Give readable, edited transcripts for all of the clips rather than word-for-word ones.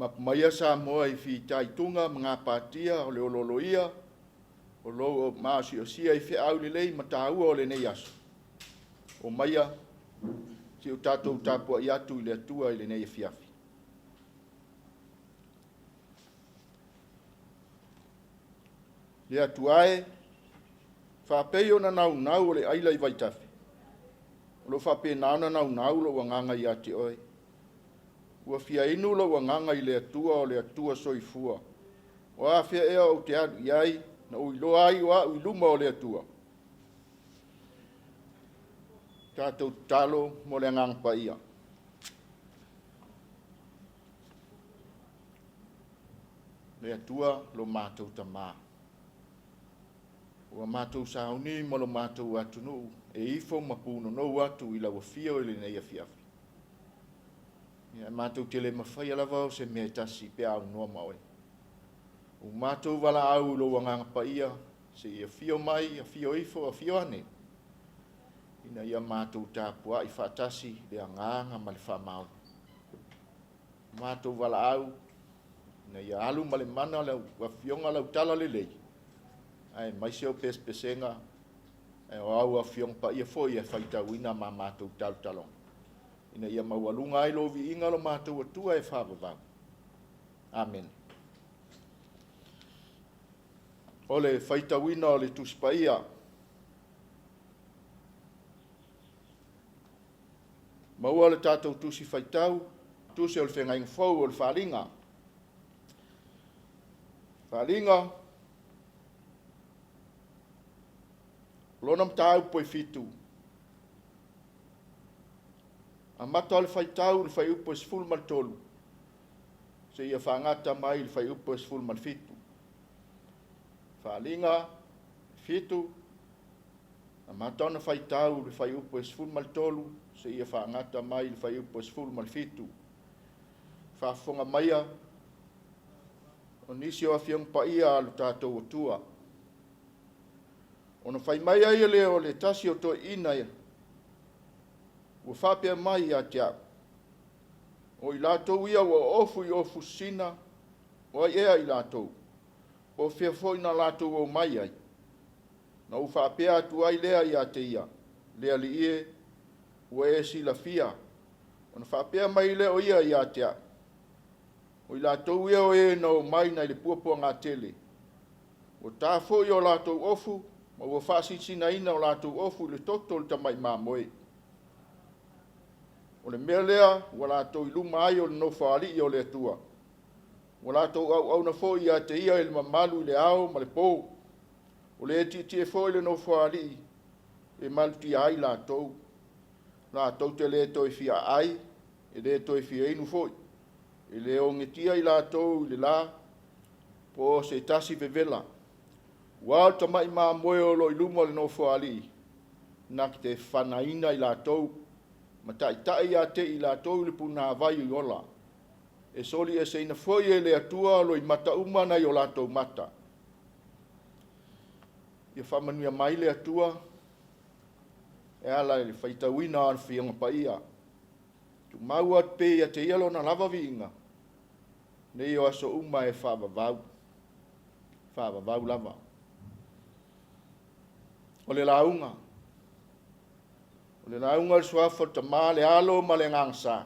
Mapu maia Samoa i fitaituga ma gapatia o le olooloia o lou maosiosia i feau lelei ma taua o lenei aso. Omaia se i o tatou tapuai atu i le Atua i lenei afiafi. Le Atua e, faapei ona naunau o le aila i vaitafe, o lo o faapena ona naunau lou agaga ia te oe. Ua fia inu lou agaga i le Atua o le Atua soifua. O afea ea ou te alu i ai, na ou iloa ai o au i luma o le Atua? Tatou tatalo mo le Agaga Paia. Le Atua lo matou Tamā, ua matou sauni ma lo matou atunuu e ifo ma punonou atu i lau afio i lenei afiafi. Ia, matou te le mafaia lava o se mea e tasi pe a aunoa ma oe. Ua matou valaau i lou Agaga Paia se i afio mai, afio ifo, afio ane, ina ia matou tapuai faatasi i le agaga ma le faamaoni. Matou valaau ina ia alu ma le mana lau afioga lau tala lelei, aemaise o pesepesega, ae o au afioga paia foi e faitauina ma matou talotaloga, ina ia maualuga ai lou viiga lo matou Atua e faavavau. Amene. O le faitauina o le Tusi Paia. Maua le tatou Tusi Faitau, Tusi o le Feagaiga Fou o le Faaaliga. Faaaliga, lona mataupu e 7, amata o le faitau i le fuaiupu e 13, seia faagata mai i le fuaiupu e 17. Faaaliga 7, amata ona faitau i le fuaiupu e 13, seia faagata mai i le fuaiupu e 17. Faafofoga maia o nisi o afioga paia a lo tatou Atua. Ona fai mai ai lea o le tasi o toeaiina ua faapea mai ia te au, o i latou ia ua oofu i ofu sisina, o ai ea i latou? Po o fea foi na latou omai ai? Na ou faapea atu ai lea ia te ia, le Alii e, ua e silafia. Ona faapea mai lea o ia ia te au, o i latou ia o e na omai nai le puapuaga tele, ua ta foi o latou ofu, ma ua faasinasinaina o latou ofu i le toto o le tamai mamoe. O le mea lea ua latou i luma ai o le nofoalii o le Atua. Ua latou auauna foi ia te ia i le mamalu i le ao ma le po. O le tietie foi le nofoalii e malutia ai latou. Latou te le toe fia ai, e le toe fia inu foi. E le ogetia i latou i le la, po o se tasi vevela. Ua o le tamai mamoe o lo o i luma o le nofoalii, na te fanaina i latou, ma taitai ia te i latou i le punavai o ola. E soli eseina foi e le Atua loimata uma nai o latou mata. Ia faamanuia mai le Atua e ala i le faitauina o Afioga Paia. Tumau atu pea ia te ia lona lava viiga, nei o aso uma e faavavau, faavavau lava. O le lauga, o le lauga o le suafa o le Tama, le Alo ma le Agaga Sa.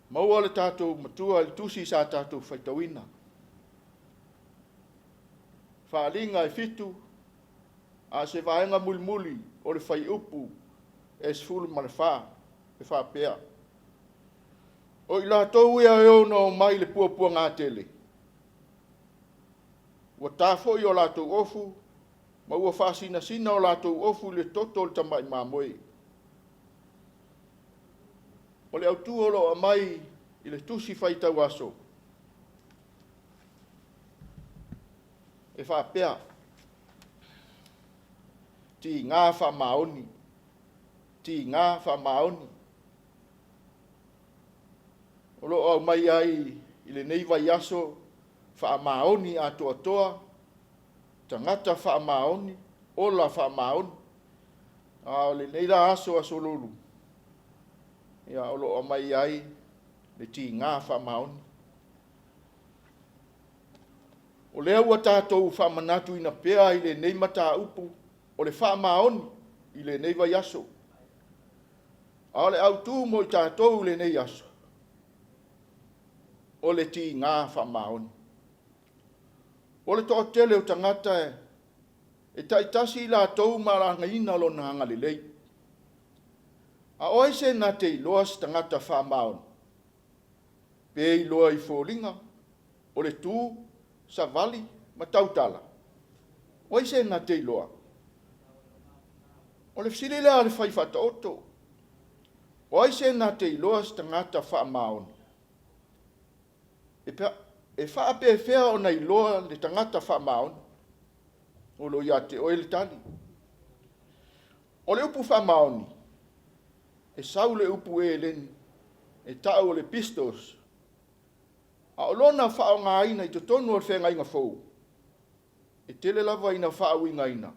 Maua le tatou matua i le tusi sa tatou faitauina. Faaaliga e 7, a se vaega mulimuli o le fuaiupu e 14, e faapea: O i latou ia e ono omai i le puapuaga tele, ua ta foi o latou ofu, ma ua faasinasina o latou ofu i le toto o le tamai mamoe. O le autu o lo o aumai i le tusi faitau aso, e faapea, tiga faamaoni, tiga faamaoni. O lo o aumai ai i lenei vaiaso, faamaoni atoatoa, tagata faamaoni, ola faamaoni. A o lenei la aso, Aso Lulu, ia o lo o aumai ai Le tiga faamaoni. O lea ua tatou faamanatuina pea i lenei mataupu o le faamaoni i lenei vaiaso. A o le autu mo i tatou i lenei aso, o le tiga faamaoni. O le toatele o tagata e taitasi i latou ma alagaina lona agalelei. A o ai se na te iloa se tagata faamaoni? Pe iloa i foliga, o le tu, savali ma tautala? O ai se na te iloa? O le fesili lea a le fai faataoto. O ai se na te iloa se tagata faamaoni? E faapefea ona iloa le tagata faamaoni? O lo o ia te oe le tali. O le upu faamaoni, e sau le upu Eleni e ta'u o le pistos, a o lona faaaogaina i totonu o le Feagaiga Fou, e tele lava ina faauigaina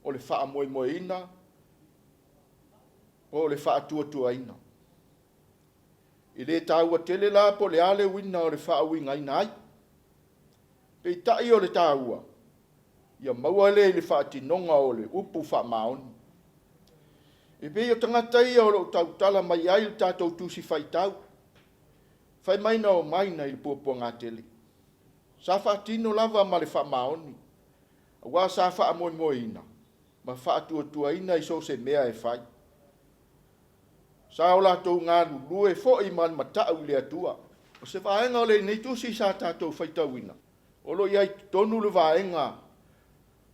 o le faamoemoeina po o le faatuatuaina. E le taua tele la po o le a le uiga o le faauigaina ai. Peitai o le taua, ia maua lea i le faatinoga o le upu faamaoni. E pei o tagata ia o lo o tautala mai ai le tatou tusi faitau, fai mai na omai nai le puapuagatele. Sa faatino lava ma le faamaoni, aua sa faamoemoeina ma faatuatuaina i so o se mea e fai. Sa o latou galulue foi ma le matau i le Atua. O se vaega o lenei tusi sa tatou faitauina, o lo o i ai i totonu le vaega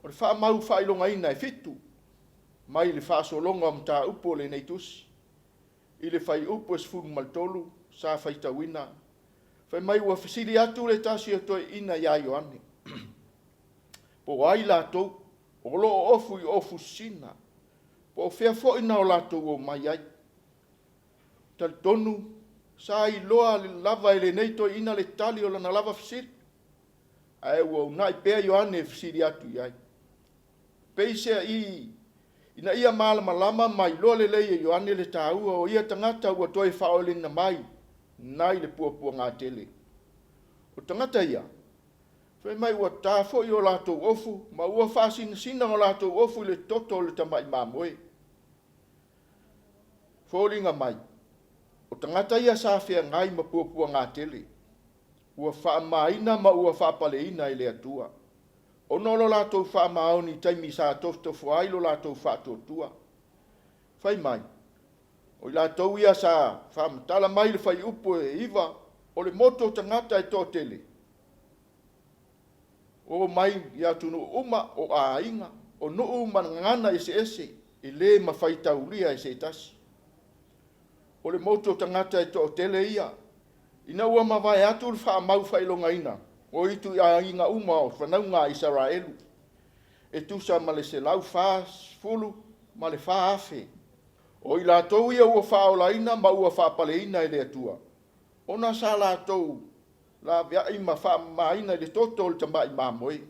o le faamau faailogaina e fitu mai le faasologa o mataupu o lenei tusi. I le fuaiupu e 13 sa faitauina, fai mai ua fesili atu le tasi o toeaiina ia Ioane, po o ai latou o lo o ofu i ofu sisina, po o fea foi na o latou omai ai. Talitonu sa iloa lava e lenei toeaina le tali o lana lava fesili, ae ua uunai pea Ioane e fesili atu i ai. Peiseai, ina ia malamalama ma iloa lelei e Ioane le taua o ia tagata ua toe faaolaina mai nai le puapuagatele. O tagata ia, fai mai ua ta foi o latou ofu ma ua faasinasina o latou ofu i le toto o le tamai mamoe. Foliga mai, o tagata ia sa feagai ma puapuagatele, ua faamamaina ma ua faapaleina e le Atua, ona o lo latou faamaoni i taimi sa tofotofo ai lo latou faatuatua. Fai mai, o i latou ia sa faamatala mai le fuaiupu e 9, o le motu o tagata e toatele, o mai i atunuu uma, o aiga, o nuu ma gagana eseese, e le mafai taulia e se tasi. O le motu o tagata e toatele ia, ina ua mavae atu le faamau faailogaina o ituaiga uma o fanauga a Isaraelu, e tusa ma le 144,000. O i latou ia ua faaolaina ma ua faapaleina e le Atua, ona sa latou laveai ma faamamaina i le toto o le tamai mamoe.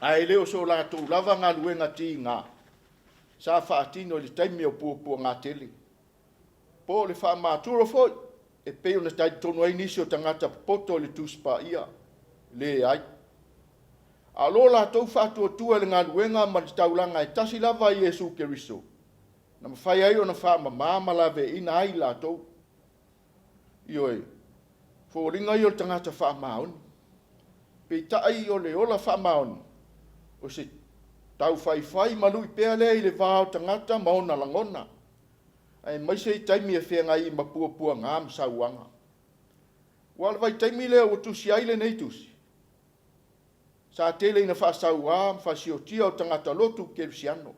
Ae le o so latou lava galuega tiga sa faatino i le taimi o puapuagatele, po o le faamaturo foi, e pei ona talitonu ai nisi o tagata popoto i le Tusi Paia. Leai. A o lo latou faatuatua i le galuega ma le taulaga e tasi lava a Iesu Keriso, na mafai ai ona faamama ma laveaiina ai latou. Ioe, foliga ia o le tagata faamaoni. Peitai o le ola faamaoni, o se taufaifai ma lui pea lea i le va o tagata ma ona lagona, aemaise i taimi e feagai ai ma puapuaga ma sauaga. Aua o le vaitaimi lea ua tusi ai lenei tusi, sa tele ina faasauā ma fasiotia o tagata lotu kerisiano,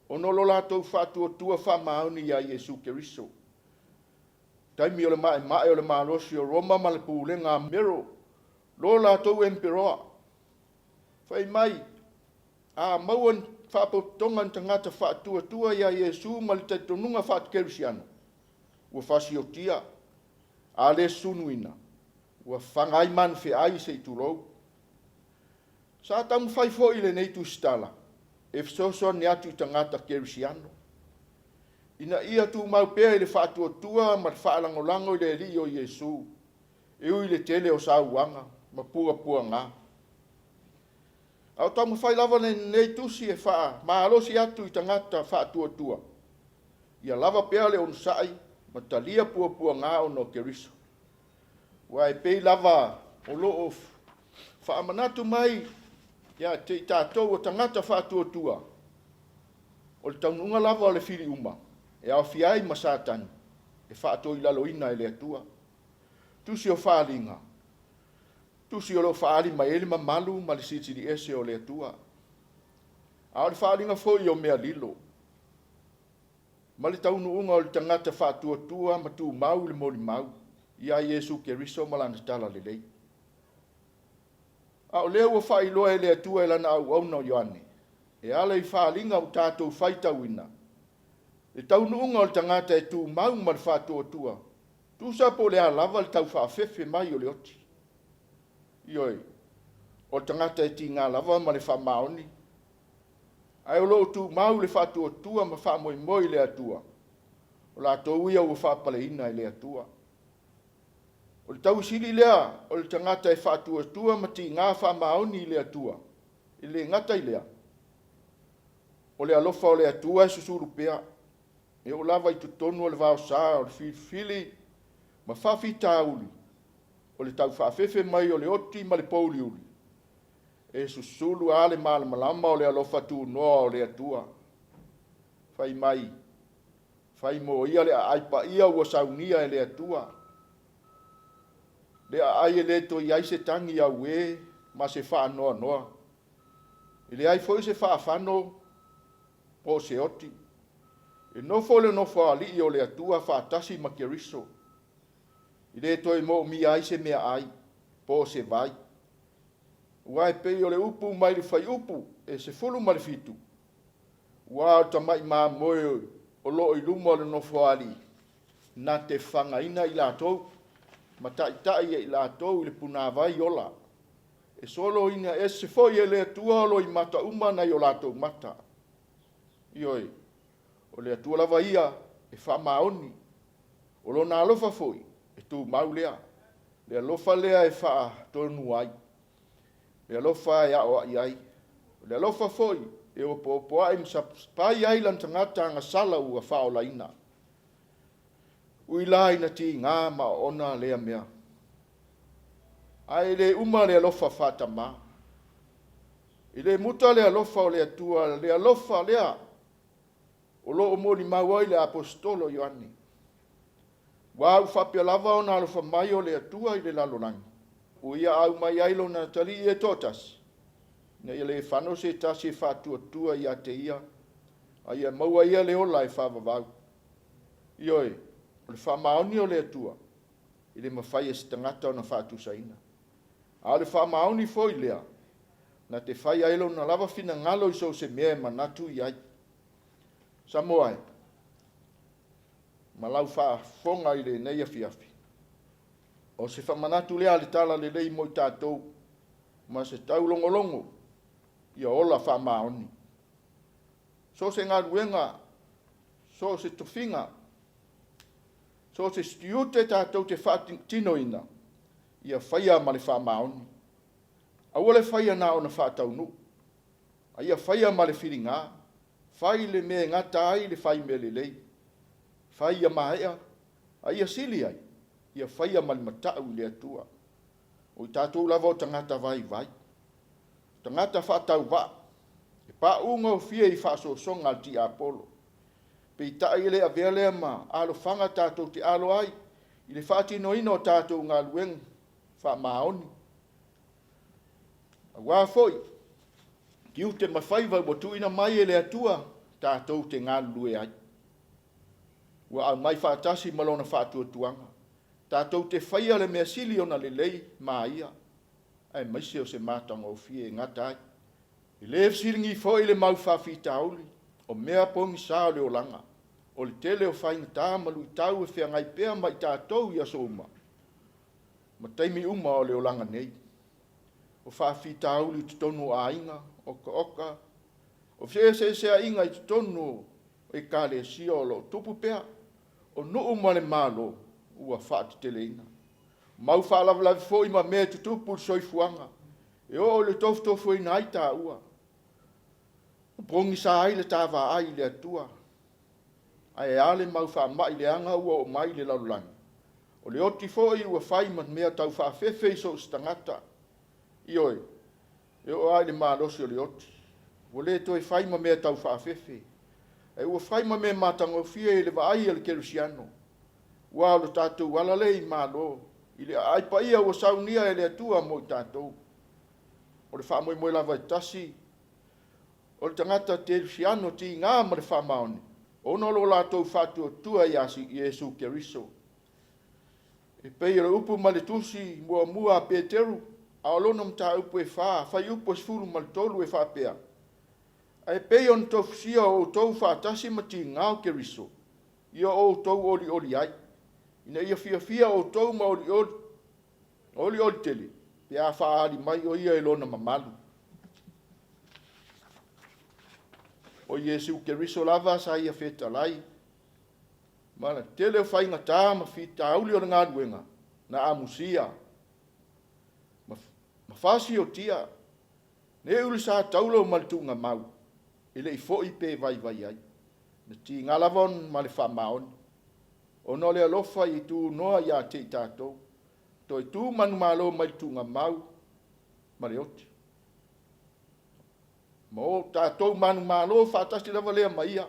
ona o lo latou faatuatua faamaoni iā Iesu Keriso. Taimi o le maemae o le malosi o Roma ma le pulega a Mero, lo latou emperoa. Fai mai, a maua ni faapotopotoga ni tagata faatuatua iā Iesu ma le talitonuga faakerisiano, ua fasiotia, a le sunuina, ua faga ai manufeai se i tulou. Sa taumafai foi lenei tusitala e fesoasoani atu i tagata kerisiano. ina ia tumau pea i le faatuatua ma le faalagolago i le Alii o Iesu, e ui i le tele o sauaga ma puapuaga. A o taumafai lava lenei tusi e faamalosi atu i tagata faatuatua, ia lava pea le onosai ma talia puapuaga ona o Keriso. Aua e pei lava o lo o faamanatu mai ia te i tatou o tagata faatuatua, o le taunuuga lava o le fili uma, e aofia ai ma Satani, e faatoilaloina e le Atua. Tusi o Faaaliga, tusi o lo o faaali mai ai le mamalu ma le silisili ese o le Atua. A o le faaaliga foi o mea lilo, ma le taunuuga o le tagata faatuatua ma tumau i le molimau ia Iesu Keriso ma Lana Talalelei. A o lea ua faailoa e le Atua e Lana auauna o Ioane, e ala i faaaliga ua tatou faitauina, le taunuuga o le tagata e tumau ma le faatuatua, tusa po o le a lava le taufaafefe mai o le oti. Ioe, o le tagata e tiga lava ma le faamaoni, ae o lo o tumau le faatuatua ma faamoemoe i le Atua, o latou ia ua faapaleina e le Atua. O le tauisili lea o le tagata e faatuatua ma tiga faamaoni i le Atua, e le gata i lea, o le alofa o le Atua e susulu pea, e oo lava i totonu o le vaosa o le filifili ma faafitauli, o le taufaafefe mai o le oti ma le pouliuli, e susulu lava le malamalama o le alofa tunoa o le Atua. Fai mai, fai mo ia le aai paia ua saunia e le Atua, le aai e le toe i ai se tagi auē ma se faanoanoa, e leai foi se faafano po o se oti. E nofo le nofoalii o le Atua faatasi ma Keriso, e le toe moomia ai se meaai po o se vai. Aua e pei o le upu mai le fuaiupu e 17, aua o le tamai mamoe o lo o i luma o le nofoalii, na te fagaina i latou ma taitai e i latou i le punāvai ola. E soloina ese foi e le Atua o loimata uma nai o latou mata. Ioe, o le Atua lava ia e faamaoni, o lona alofa foi e tumau lea, le alofa lea e faatonu ai, le alofa e aoai ai, o le alofa foi e opoopoai ma sapasapai ai lana tagata agasala ua faaolaina. Ui la ina tiga ma oona lea mea, ae e le uma le alofa faatamā. E le muta le alofa o le Atua, le alofa lea o lo o molimau ai le Aposetolo Ioane. Ua ua faapea lava ona alofa mai o le Atua i le lalolagi, ua ia aumai ai lona atalii e toatasi, ina ia le fano se tasi e faatuatua ia te ia, a ia maua ia le ola e faavavau. Ioe, o le faamaoni o le Atua, e le mafai e se tagata ona faatusaina. A o le faamaoni foi lea, na te fai ai lona lava finagalo i so o se mea e manatu i ai. Samoa e, ma lau faafofoga i lenei afiafi, o se faamanatu lea a le Talalelei mo i tatou, ma se taulogologo ia ola faamaoni. So o se galuega, so o se tofiga, so o se tiute tatou te faatinoina, ia faia ma le faamaoni. Aua le faia na ona faataunuu, a ia faia ma le filiga, fai le mea e gata ai le fai mea lelei, fai ia maea, a ia sili ai, ia faia ma le matau i le Atua. O i tatou lava o tagata vaivai, tagata faatauvaa, e paugofie i faasoasoga a le tiapolo. Peitai e le avea lea ma alofaga tatou te alo ai i le faatinoina o tatou galuega faamaoni. Aua foi tiute ma faiva ua tuuina mai e le Atua tatou te galulue ai. Ua aumai faatasi ma lona faatuatuaga, tatou te faia le mea sili ona lelei ma ia, aemaise o se matagofie e gata ai. E le fesiligi foi le mau faafitauli, o mea pogisa o le olaga, o le tele o faigata ma luitau e feagai pea ma i tatou i aso uma, ma taimi uma o le olaga nei. O faafitauli i totonu o aiga, okaoka, o feeseeseaiga i totonu o Ekalesia o lo o tupu pea, o nuu ma le Malo ua faateteleina. Mau faalavelave foi ma mea e tutupu i le soifuaga, e oo i le tofutofuina ai taua, pogisa ai le ta vaai i le Atua. Ae a le mau faamai leaga ua oo mai i le lalolagi? O le oti foi ua fai ma mea taufaafefe i so o se tagata. Ioe, e oo lava i le malosi o le oti, ua le toe fai ma mea taufaafefe, ae ua fai ma mea matagofie i le vaai a le kerisiano. Aua o le tatou ala lea i malo, i le aai paia ua saunia e le Atua mo i tatou. O le faamoemoe lava e tasi o le tagata kerisiano tiga ma le faamaoni, ona o lo latou faatuatua ia Iesu Keriso. E pei o le upu mai le tusi muamua a Peteru, a o lona mataupu e 4, fuaiupu e 13 e faapea, Ae pei ona tofusia o outou faatasi ma tiga o Keriso, ia outou olioli ai, ina ia fiafia outou ma olioli, olioli tele, pe a faaali mai o ia i lona mamalu. O Iesu Keriso lava sa ia fetalai, ma le tele o faigata ma fitauli o le galuega na amusia ma fasiotia, neu le sa taulo ma le tuugamau, e le i foi pe vaivai ai. Na tiga lava ma le faamaoni, ona o le alofa i tunoa ia te i tatou, toe tu manumalo mai le tuugamau ma le oti. Ma o tatou manumalo faatasi lava lea ma ia,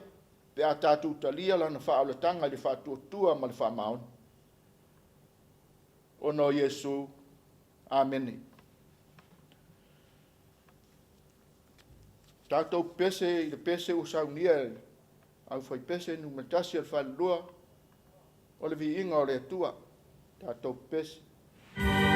pe a tatou talia lana faaolataga i le faatuatua ma le faamaoni. Ona o Iesu. Amene. Tatou pese i le pese ua saunia e le aufaipese numera 1 o le falelua, o le viiga o le Atua. Tatou pese. Le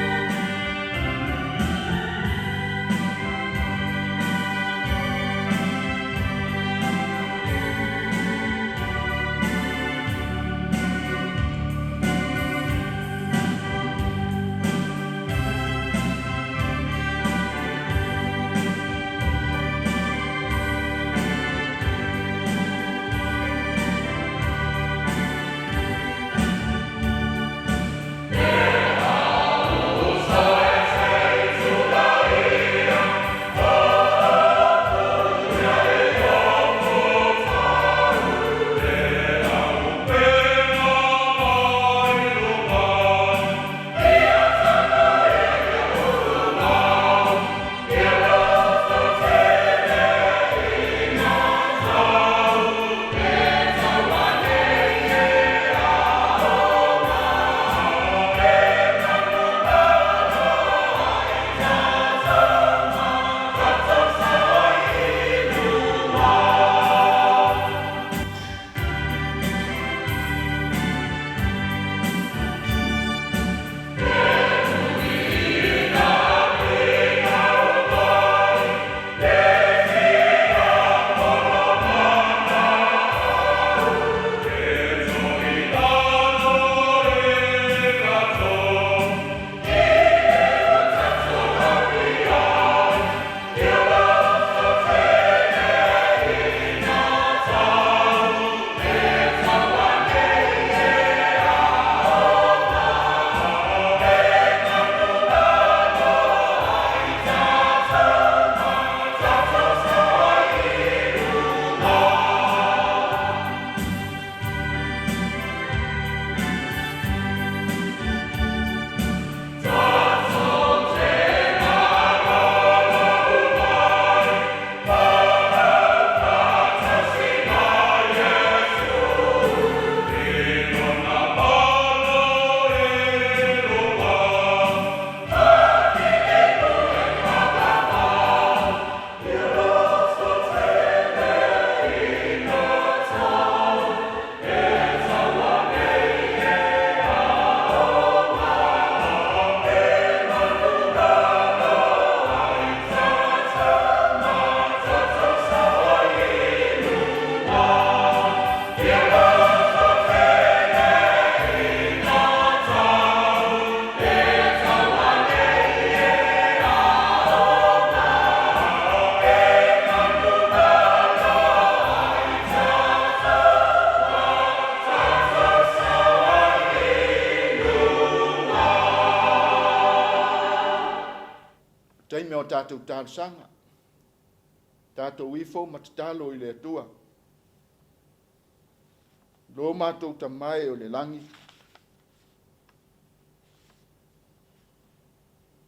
tatou talosaga, tatou ifo ma tatalo i le Atua. Lo matou Tama e o le lagi,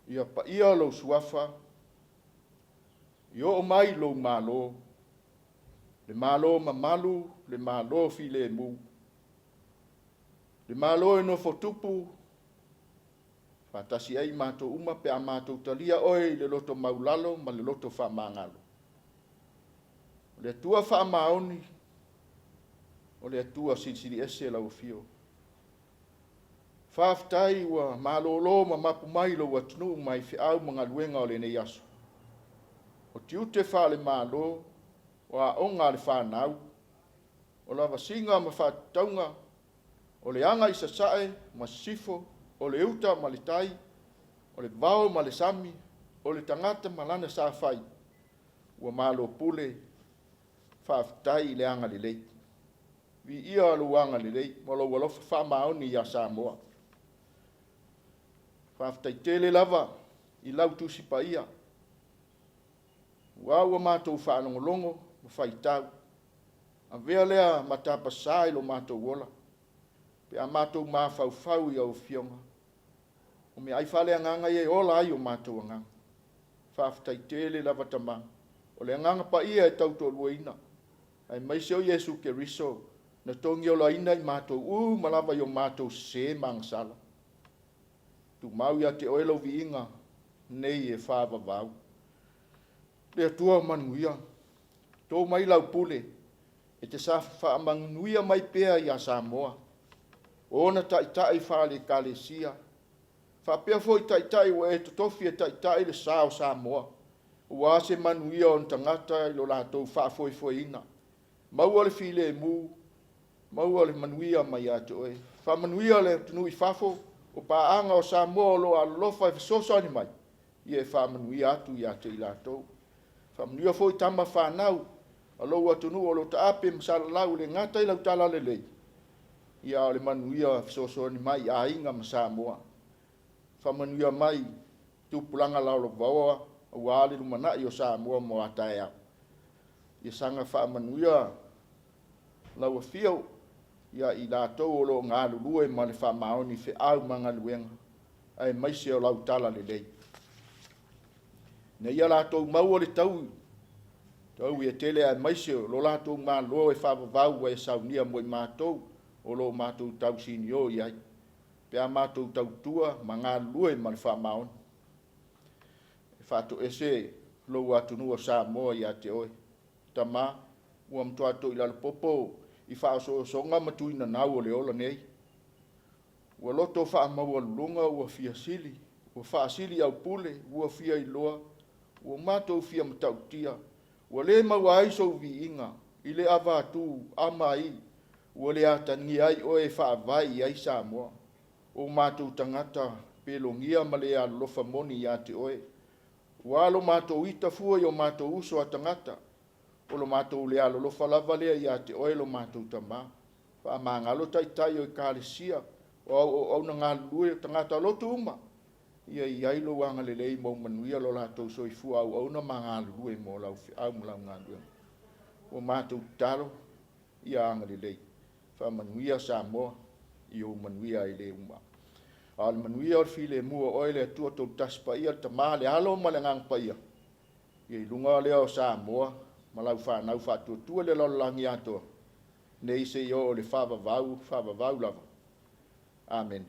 ia paia lou suafa, ia oo mai lou Malo, le Malo mamalu, le Malo filemu, le Malo e nofo tupu, faatasi ai matou uma pe a matou talia oe i le loto maulalo ma le loto faamagalo. O le Atua faamaoni, o le Atua silisili ese lau afio. Faafetai ua malolo ma mapu mai lou atunuu mai feau ma galuega o lenei aso. O tiute faale-Malo, o aoga a le fanau, o lavasiga ma faatatauga, o le aga i sasae ma sisifo, o le uta ma le tai, o le vao ma le sami, o le tagata ma lana sa fai, ua malo pule, faafetai i le agalelei. Viia lou agalelei ma lou alofa faamaoni ia Samoa. Faafetai tele lava i lau Tusi Paia, ua ua matou faalogologo ma faitau. Avea lea ma tapasā i lo matou ola, pe a matou mafaufau i au afioga. O meaai faaleagaga ia e ola ai o matou agaga. Faafetai tele lava Tama, o le agaga paia e tautoaluaina, aemaise o Iesu Keriso na togiolaina i matou uma lava i o matou sesē ma agasala. Tumau ia te oe lau viiga nei e faavavau. Le Atua manuia, to mai lau pule, e te sa faamanuia mai pea ia Samoa, o ona taitai faale-Ekalesia, faapea foi taitai ua e totofi e taitai le sa o Samoa, aua se manuia o ona tagata i lo latou faafoefoeina. Maua le filemu, maua le manuia mai ia te oe. Faamanuia le atunuu i fafo, o paaga o Samoa o lo o alolofa e fesoasoani mai, ia e faamanuia atu ia te i latou. Faamanuia foi tama fanau a lou atunuu o lo o taape ma salalau e le gata i lau talalelei, ia a o le manuia fesoasoani mai i aiga ma Samoa. Faamanuia mai tupulaga lalovaoa aua le lumanai o Samoa mo a taeao. Ia saga faamanuia lau afio ia i latou o lo o galulue ma le faamaoni i feau ma galuega, aemaise o lau talalelei. Ina ia latou maua le taui, taui e tele aemaise o lo latou Malo e faavavau ua e saunia mo i matou o lo o matou tausinio i ai, pe a matou tautua ma galulue ma le faamaoni. E faatoese lou atunuu o Samoa ia te oe, Tama, ua matua toilalo popo i faaosoosoga ma tuinanau o le ola nei. Ua loto faamaualuluga ua fia sili, ua faasili aupule, ua fia iloa, ua matou fia matautia, ua le maua ai sou viiga i le avatu amai, ua le atagia ai oe e faavae i ai Samoa. O matou tagata pelogia ma le alolofa moni ia te oe. Ua alo matou ita fua i o matou uso a tagata, o lo matou le alolofa lava lea ia te oe lo matou Tama. Faamagalo taitai o Ekalesia, o au auauna galulue o tagata lotu uma, ia i ai lou agalelei ma ou manuia lo latou soifua auauna ma galulue mo lau feau ma lau galuega. Ua matou tatalo, ia agalelei. Faamanuia Samoa i ou manuia e le uma. A o le manuia o le filemu o oe le Atua Tolutasi Paia, le Tama, le Alo ma le Agaga Paia, ia i luga lea o Samoa ma lau fanau faatuatua i le lalolagi atoa, nei seia oo i le faavavau, faavavau lava. Amene.